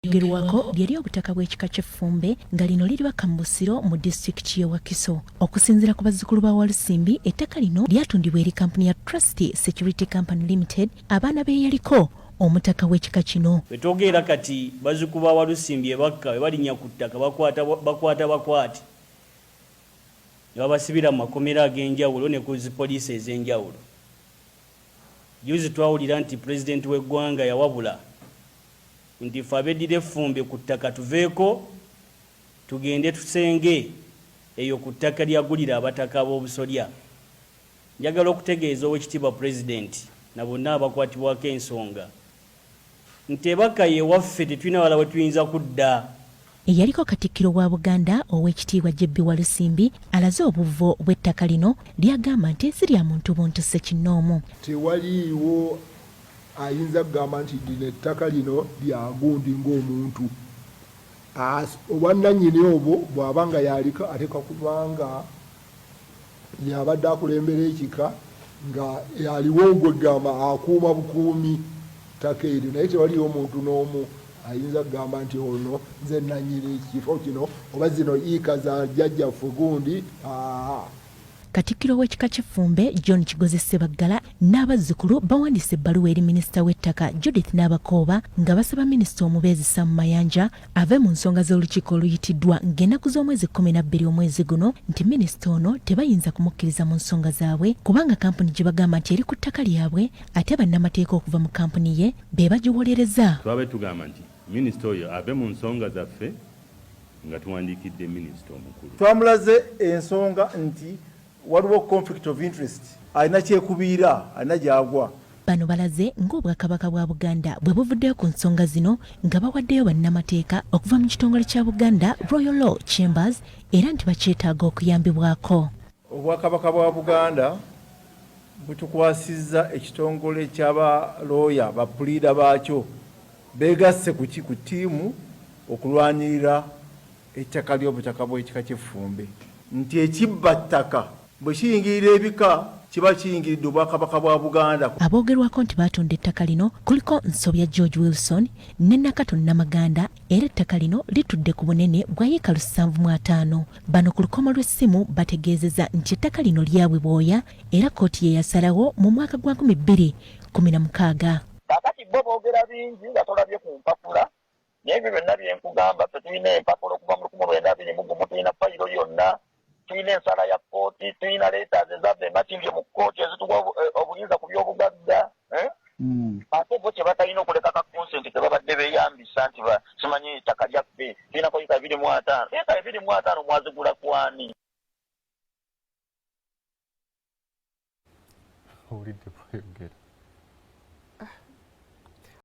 Gerwako lyeri obutaka bw'ekika ky'Effumbe nga lino liri Bakka mu Busiro mu disitulikiti y'e Wakiso. Okusinziira ku bazzukulu ba Walusimbi, ettaka lino lyatundibwa eri kampuni ya Trust Security Company Limited abaana b'eyaliko omutaka w'ekika kino. We twogerera kati bazzukulu ba Walusimbi e Bakka bwe balinnya ku ttaka bakwata bakwata bakwate ne babasibira mu makomera ag'enjawulo ne ku zi poliisi ez'enjawulo. Jjuuzi twawulira nti Pulezidenti w'eggwanga yawabula nti ffe abeddira Effumbe ku ttaka tuveeko tugende tusenge eyo ku ttaka lyeyagulira abataka ab'obusolya. Njagala okutegeeza Owekitiibwa Pulezidenti na bonna abakwatibwako ensonga nti e Bakka ye waffe tetulina walala wetuyinza kudda. Eyaliko Katikkiro wa Buganda Oweekitiibwa JB Walusimbi alaze obuvvo bw'ettaka lino ly'agamba nti si lya muntu buntu ssekinnoomu. Tewaliiwo ayinza kugamba nti lino ettaka lino lya gundi ng'omuntu. Obwannannyini obwo bw'aba nga y'aliko ateekwa kuba nga y'abadde akulembera ekika nga aliwo gwegamba akuuma bukuumi ttaka eryo naye tewaliwo muntu n'omu ayinza kugamba nti ono nze nannyini kifo kino oba zino yiika za jjajjaffe gundi. Katikkiro w'ekika ky'Effumbe, John Kigozi Ssebaggala n'abazzukulu bawandiise ebbaluwa eri minisita w'ettaka Judith Nabakooba nga basaba minisita omubeezi Sam Mayanja ave mu nsonga z'olukiiko oluyitiddwa ng'ennaku z'omwezi 12 omwezi guno nti minisita ono tebayinza kumukkiriza mu nsonga zaabwe kubanga kampuni gye bagamba nti eri ku ttaka lyabwe ate bannamateeka okuva mu kampuni ye be bagiwolereza. Twabadde tugamba nti minisita oyo ave mu nsonga zaffe nga tuwandiikidde minisita omukulu. Twamulaze ensonga nti waliwo conflict of interest, alina kyekubiira, alina gy'agwa. Bano balaze ng'Obwakabaka bwa Buganda bwe buvuddeyo ku nsonga zino nga bawaddeyo bannamateeka okuva mu kitongole kya Buganda Royal Law Chambers era nti bakyetaaga okuyambibwako. Obwakabaka bwa Buganda butukwasizza ekitongole kya ba looya ba puliida baakyo beegasse ku ki ku ttiimu okulwanirira ettaka ly'obutaka bw'ekika ky'Effumbe nti ekibba ttaka bwe kiyingirira ebika kiba kiyingiridde Obwakabaka bwa Buganda. Aboogerwako nti baatunda ettaka lino kuliko Nsobya George Wilson ne Nakato Namaganda era ettaka lino litudde ku bunene bwa yiika 75. Bano ku lukomo lw'essimu bategeezeza nti ettaka lino lyabwe bwoya era kkooti ye yasalawo mu mwaka gwa 2016. Kaakati bo boogera bingi nga tolabye ku mpapula, naye ebyo byonna bye nkugamba ffe tulina empapula okuva mu 1921, tulina fayiro yonna, tulina ensala ya kkooti, tulina letters ezaava e Makindye mu kkooti ezituwa obuyinza ku by'obugagga. Ate bo kye batalina okuleka ka consent ke babadde beeyambisa nti simanyi ettaka lyaffe tulinako yiika 25. Yiika 25 mwazigula ku ani? Owulidde bwayogera.